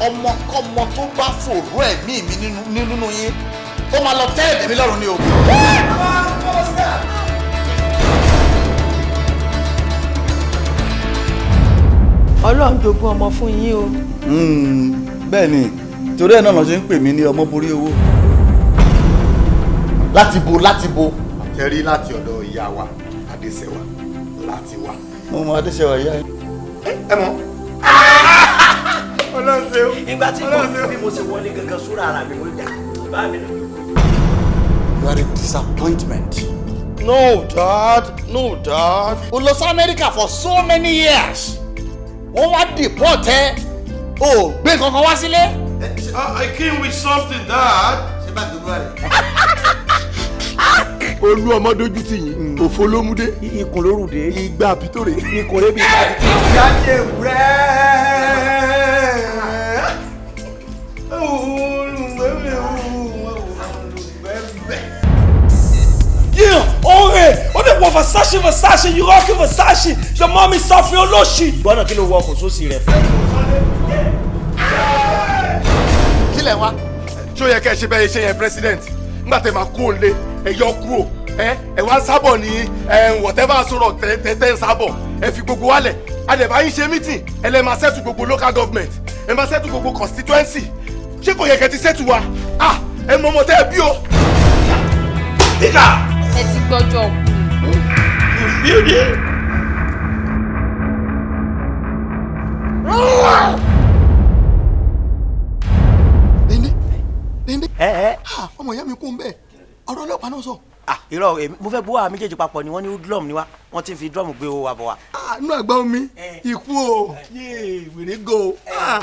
Ọmọkọ́mọ tó bá fòró ẹ̀mí mi nínú yín, ó máa lọ tẹ́ ẹ̀mí lọ́rùn ni o. Ọlọ́run jogún ọmọ fún yín o. Bẹ́ẹ̀ ni, torí ẹ̀ náà lọ ṣe ń pè mí ní ọmọ borí owó. Láti bo láti bo. Ṣe rí láti ọ̀dọ̀ ìyá wa Adéṣẹwà láti wá. Mo mọ Adéṣẹwà ìyá yín. Ẹ mọ. Ọlọ́run ṣe o. Ìgbà tí mo bí mo ṣe wọlé gangan sóra ara mi, mo dà bá mi lójú. You are a disappointment. No, Dad. No, Dad. O lọ sí America for so many years. Wọ́n wá deport ẹ. O gbé kankan wá sílé. I came with something, Dad. Ṣé bá gbogbo rẹ̀? Olú ọmọ dojú tì yín, òfo ló mú dé. Ikùn lóru dé. Ìgbà àbítòrè. Ikùn rẹ̀ bí ìgbà títí. Jáde rẹ̀. Yeah, ọ̀rẹ́, ó lè wọ Versace Versace, you rock Versace, your mommy suffering olóṣì. Gbọ́dọ̀ kí ló wọ ọkùn sósì rẹ̀ fún. Kí lẹ̀ wá? Ṣó yẹ kẹ́ ẹ ṣe bẹ́ẹ̀ ṣe yẹn, president? Nígbà tẹ́ máa kú òǹlé, ẹ yọ kúrò, ẹ wá ń sábọ̀ ní ẹ whatever sọ̀rọ̀ tẹ́ ń sábọ̀, ẹ fi gbogbo wálẹ̀. Adẹ̀bá yín ṣe meeting, ẹ lẹ́ máa settle gbogbo local government, ẹ máa settle gbogbo constituency. Ṣé kò yẹ kẹ́ ti settle wa? Ah, ẹ mọ ọmọ tẹ́ ẹ bí o. Níkà. Ẹ ti gbọ́jọ́ kú. You feel it? Dende. Dende. Ẹ ẹ. Ọmọ ìyá mi kún bẹ́ẹ̀. Ọ̀rọ̀ ọlọ́pàá náà sọ. Ah, irọ́, èmi mo fẹ́ gbowó àwọn méjèèjì papọ̀ ni. Wọ́n ní drum ni wá, wọ́n ti ń fi drum gbé owó wa bọ̀ wá. Inú àgbá omi ikú o, yéé wèrè go. Ah.